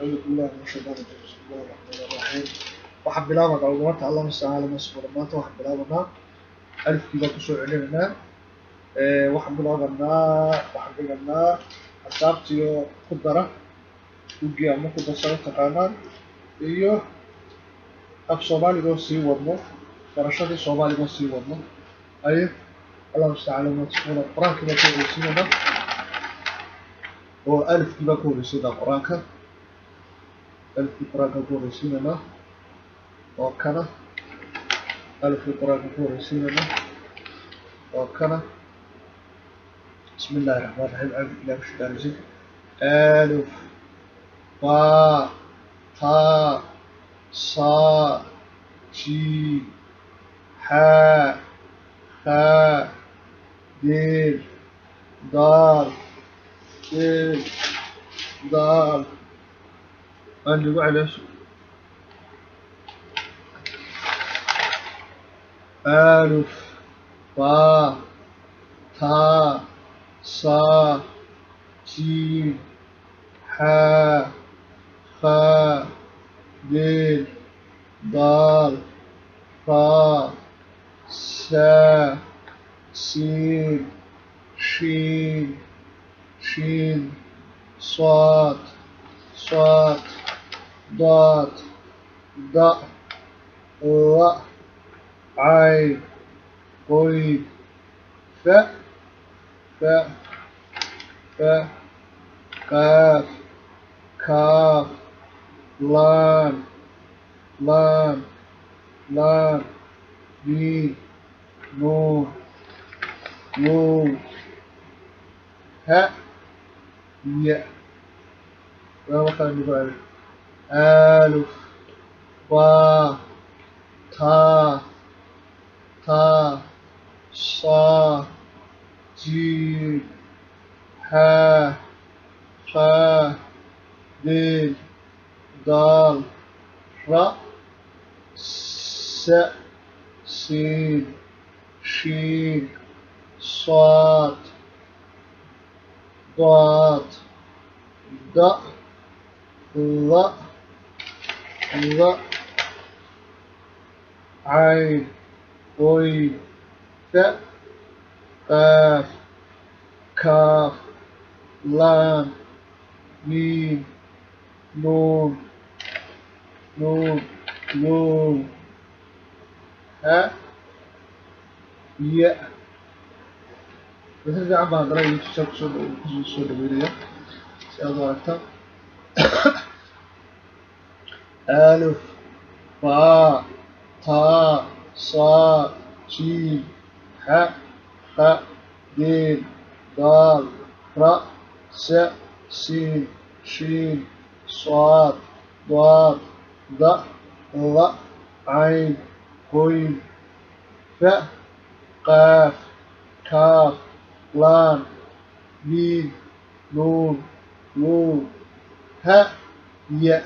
Acuudu billahi min ashaytaan rajiim. Bismi illahi raxmaani raxiim. Waxaan bilaabanaa maanta, Allahuma mustacaan calaa maa yasifuun. Maanta waxaan bilaabanaa alifkii baan kusoo celinaynaa. Waxaan bilaabanaa, waxaan dhiganaa xisaabtiyo ku dara ugi ama ku darsano taqaanaan, iyo af Soomaaligoo sii wadno, barashadii Soomaaligoo sii wadno. Aye, Allahuma mustacaan calaa maa yasifuun. Qur-aankii baan ku horeysiinaynaa oo alifkii baan ku horeysiinaa. Qur-aanka alifkii qur-aanka ku horeysiinaynaa oo kana alifkii qur-aanka ku horeysiinaynaa oo kana. Bismi illahi raxmaan raxiim. Acuudu billahi min shaytaan rajiim. Alif, ba, ta, sa, jiim, xaa, khaa, deel, daal, deel, daal. Aan lagu celiyo. Alif, ba, ta, sa, jiim, xaa, khaa, deel, daal, raa, saa, siin, shiin, shiin, saad, saad, daad, da, la, cayn, qoyn, fa, fa, fa, qaaf, kaaf, laan, laan, laan, miim, nuun, wow, ha, ya. Laba kale nagu celi. Alif, ba, ta, ta, sa, jiim, xaa, khaa, deel, daal, ra, sa, siin, shiin, saad, daad, da, la, la, cayn, qoyn, fa, qaaf, kaaf, laan, miim, nuun, nuun, wow, ha, ya. Si fiican baan haddana idin kusoo soo dhaweynaya si aad u aragtaan. Alif, ba, ta, sa, jiim, xa, kha, deel, daal, ra, sa, siin, shiin, saad, daad, da, la, cayn, qoyn, fa, qaaf, kaaf, laan, miim, nuun, wow, ha, ya.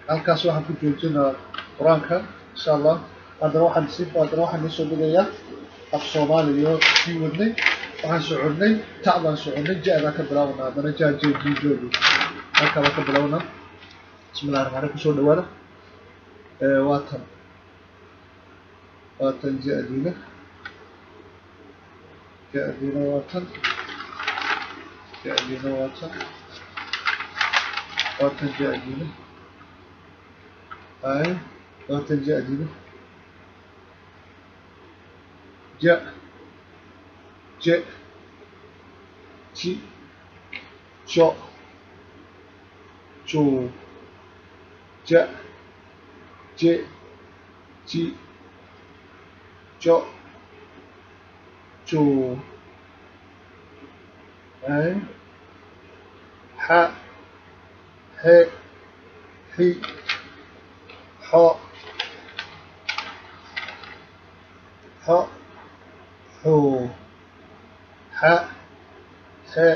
Halkaas waxaan ku joojinaa qur-aanka, insha Allah. Haddana waxaan iisoo dhigayaa af Soomaaliya sii wadnay. Waxaan soconnay ta baan soconnay, ja baan ka bilaabanaa haddana, ja, j, g, jogi, halkaa baan ka bilaabanaa. Bismillahi raxmaan raxiim. Kusoo dhawaada. Waa tan, waa tan ja-diina, ja-diina waa tan, ja-diina waa tan, waa tan ja-diina. Ay, waa tan ja-diina. Ja, je, ji, jo, jo, ja, je, ji, jo, jo. Ay, xa, xe, xi, xo, xo, xo, xa, xe,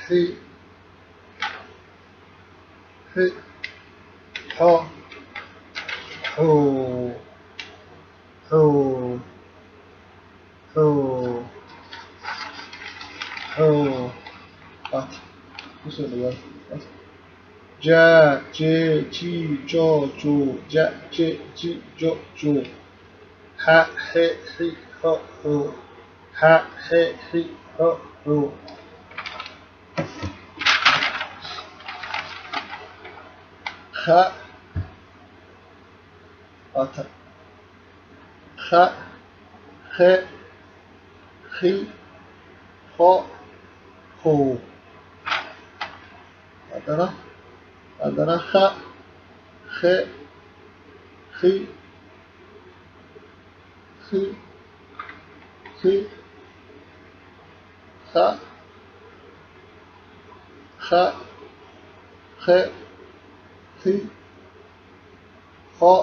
xi, xi, xo, xo, xo, xo, xo. Kusoo dhawaada. Ja, je, ji, jo, ju, ja, je, ji, jo, ju. Ha, he, hi, ho, hu. Ha, he, hi, ho, hu. Kha, waata. Kha, khe, khi, kho, khu. Haddana, haddana kha, khe, khi, khi, khi, kha, kha, khe, khi, kho,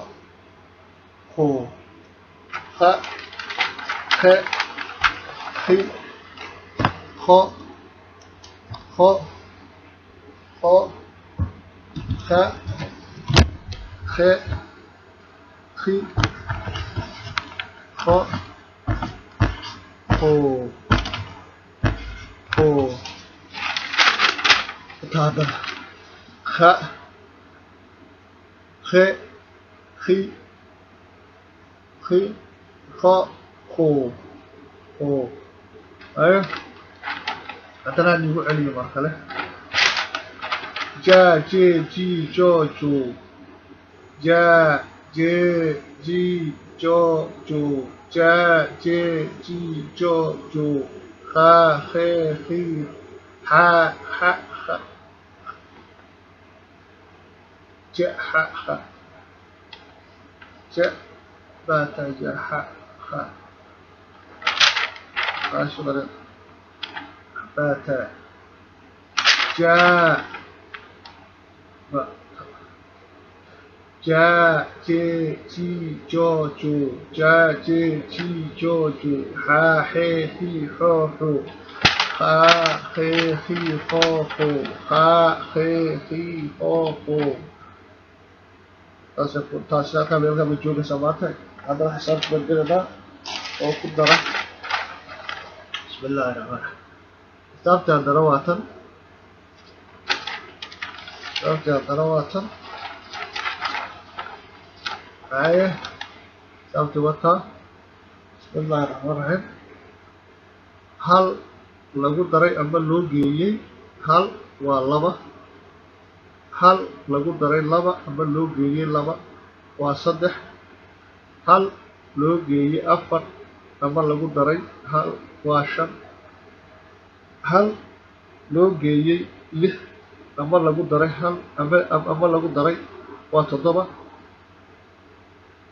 khu. Kha, khe, khi, kho, kho, kho, kha, khe, khi, kho, khu, khu. Haddana kha, khe, khi, khi, kho, khu, khu. Ayo, haddana aan igu celiyo mar kale. Ja, je, ji, jo, ju. Ja, je, ji, jo, ju. Ja, je, ji, jo, ju. Kha, khe, khi, ha, ha, kha. Ja, ha, kha. Ja, ba, ta, ja, ha, kha. Qaasho badan. Ba, ta. Ja, ba, ja, je, ji, jo, ju. Ja, je, ji, jo, ju. Ha, he, hi, ho, hu. Kha, khe, hi, kho, khu. Kha, khe, hi, kho, khu. Taasi taasi halkaa bay joogaysaa maanta. Haddana xisaabta baan gelaynaa oo ku dara. Bismi illaahi raxmaan raxiim. Xisaabtii haddana waa tan. Xisaabtii haddana waa tan. Haye, xisaabtii wataa. Bismi illaahi raxmaan raxiim. Hal lagu daray ama loo geeyey hal waa laba. Hal lagu daray laba ama loo geeyey laba waa saddex. Hal loo geeyey afar ama lagu daray hal waa shan. Hal loo geeyey lix ama lagu daray hal ama lagu daray waa toddoba.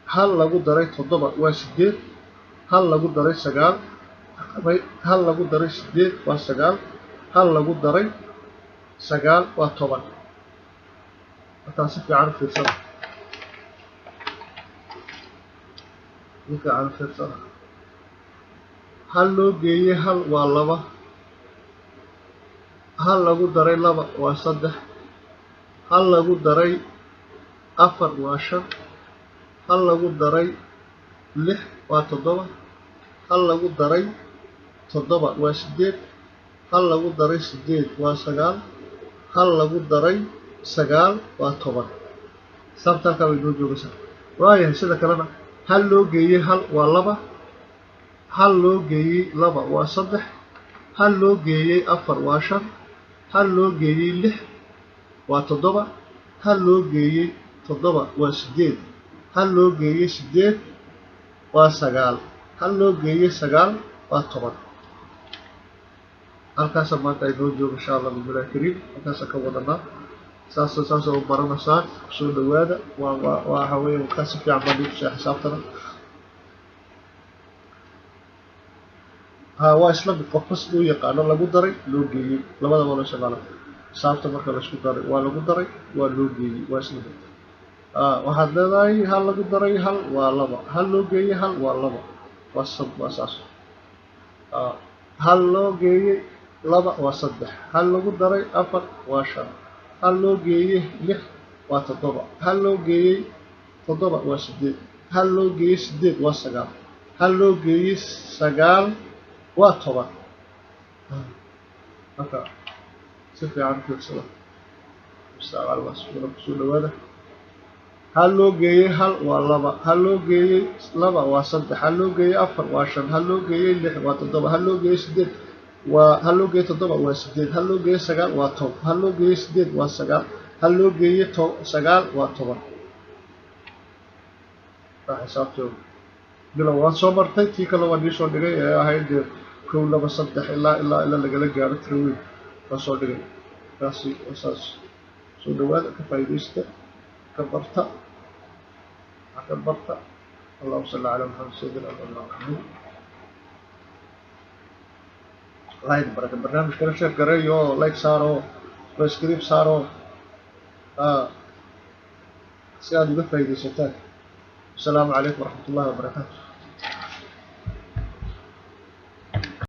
Hal lagu daray toddoba waa sideed. Hal lagu daray sagaal, hal lagu daray sideed waa sagaal. Hal lagu daray sagaal waa 10. Hataa si fiican u fiirsada, si fiican u fiirsada. Hal loo geeyey hal waa laba. Hal lagu daray laba waa saddex. Hal lagu daray afar waa shan. Hal lagu daray lix waa toddoba. Hal lagu daray toddoba waa sideed. Hal lagu daray sideed waa sagaal. Hal lagu daray sagaal waa 10. Xisaabta halkaa bay noo joogaysaa. Waayahay, sida kalena hal loo geeyey hal waa laba. Hal loo geeyey laba waa saddex. Hal loo geeyey afar waa shan. Hal loo geeyey lix waa toddoba. Hal loo geeyey toddoba waa sideed. Hal loo geeyey sideed waa sagaal. Hal loo geeyey sagaal waa 10. Halkaasa maanta ay noo joogo insha Allah billahi kariim. Halkaasa ka wadanaa. Saas saas oo baranaysaan. Kusoo dhawaada. Waa waxa weeye ka si fiican baan dhigtaa xisaabtana. Ha, waa isla mid, qofka siduu yaqaano. Lagu daray, loo geeyey, labadaba loo isticmaala. Xisaabta marka la isku daray waa lagu daray, waa loo geeyey, waa isla mid. Waxaad leedahay hal lagu daray hal waa laba, hal loo geeyey hal waa laba, waa sad, waa saas. Hal loo geeyey laba waa saddex. Hal lagu daray afar waa shan. Hal loo geeyey lix waa toddoba. Hal loo geeyey toddoba waa sideed. Hal loo geeyey sideed waa sagaal. Hal loo geeyey sagaal waa 10. Marka Si fiican u fiirsada. Mustaqbal kusoo dhawaada. Hal loo geeyey hal waa laba, hal loo geeyey laba waa saddex, hal loo geeyey afar waa shan, hal loo geeyey lix waa toddoba, hal loo geeyey sideed waa, hal loo geeyey toddoba waa sideed, hal loo geeyey sagaal waa 10, hal loo geeyey sideed waa sagaal, hal loo geeyey sagaal waa 10. Waa xisaabtooda bilow waan soo martay. Tii kale waan iisoo dhigay ee ahayd dee kow, laba, saddex, ilaa lagala gaaro tiro weyn waan soo dhigay. Taasi waa saas. Soo dhawaada, ka faa'iidaysta, ka barta, wax ka barta. Allahuma salli calaa Maxamed sayidina Maxamed. Like baraka barnaamijkana share gareeyo, like saaro, subscribe saaro, si aad uga faa'iidaysataan. Asalaamu calaykum waraxmat ullahi wabarakaatu.